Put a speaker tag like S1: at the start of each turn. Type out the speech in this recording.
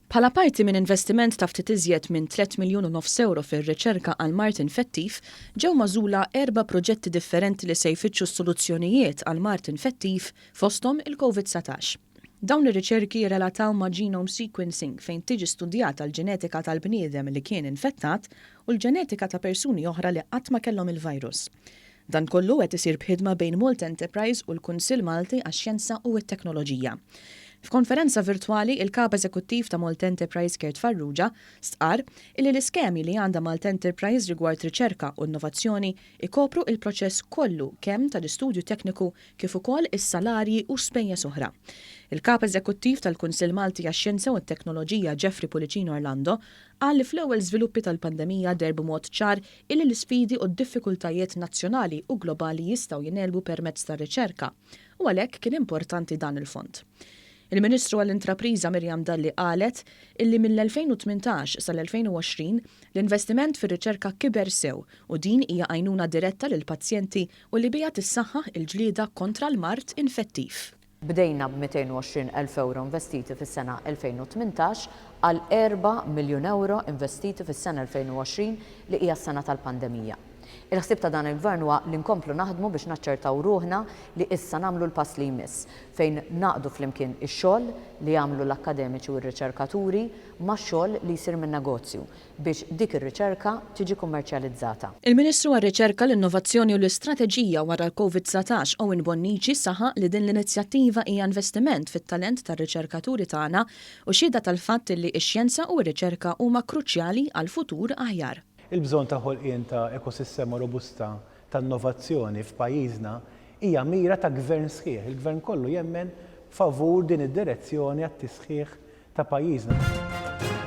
S1: Bħala parti minn investiment ta' ftit iżjed minn 3 miljun u nofs ewro fir-riċerka għal mard infettiv, ġew magħżula erba' proġetti differenti li se jfittxu s-soluzzjonijiet għal mard infettiv fosthom il-Covid 19. Dawn ir-riċerki jirrelataw ma' genome sequencing fejn tiġi studjata l-ġenetika tal-bniedem li kien infettat u l-ġenetika ta' persuni oħra li qatt ma kellhom il-virus. Dan kollu qed isir b'ħidma bejn Malta Enterprise u l-Kunsill Malti għax-Xjenza u t-Teknoloġija. F'konferenza virtwali, il-Kap Eżekuttiv ta' Malta Enterprise Kurt Farrugia stqarr illi l-iskemi li għandha Malta Enterprise rigward riċerka u innovazzjoni ikopru il-proċess kollu kemm tal-istudju tekniku kif ukoll is-salarji u spejjeż oħra. Il-Kap Eżekuttiv tal-Kunsill Malti għax-Xjenza u t-Teknoloġija Jeffrey Pullicino Orlando qal li fl-ewwel żviluppi tal-pandemija deher b'mod ċar illi l-isfidi u d-diffikultajiet nazzjonali u globali jistgħu jingħelbu permezz tar-riċerka u għalhekk kien importanti dan il-fond. Il-Ministru għall-Intrapriża Miriam Dalli qalet illi mill-2018 sal-2020 l-investiment fir-riċerka kiber sew u din hija għajnuna diretta lill-pazjenti u li biha tissaħħaħ il-ġlieda kontra l-mard infettiv.
S2: Bdejna b'220 elf ewro investiti fis-sena 2018 għal erba' miljun ewro investiti fis-sena 2020 li hija s-sena tal-pandemija. Il-ħsieb ta' dan il-Gvern huwa li nkomplu naħdmu biex naċċertaw ruħna li issa nagħmlu l-pass li jmiss fejn ngħaqqdu flimkien ix-xogħol li jagħmlu l-akkademiċi u r-riċerkaturi max-xogħol li jsir min-negozju biex dik ir-riċerka tiġi kummerċjalizzata.
S1: Il-Ministru għar-Riċerka, l-Innovazzjoni u l-Istrateġija wara l-Covid 19 Owen Bonnici saħaq li din l-inizjattiva hija investiment fit-talent tar-riċerkaturi tagħna u xhieda tal-fatt li x-xjenza u r-riċerka huma kruċjali għal futur aħjar.
S3: Il-bżonn ta' ħolqien ta' ekosistema robusta ta' innovazzjoni f'pajjiżna hija mira ta' Gvern sħiħ. Il-Gvern kollu jemmen favur din id-direzzjoni għat-tisħiħ ta' pajjiżna.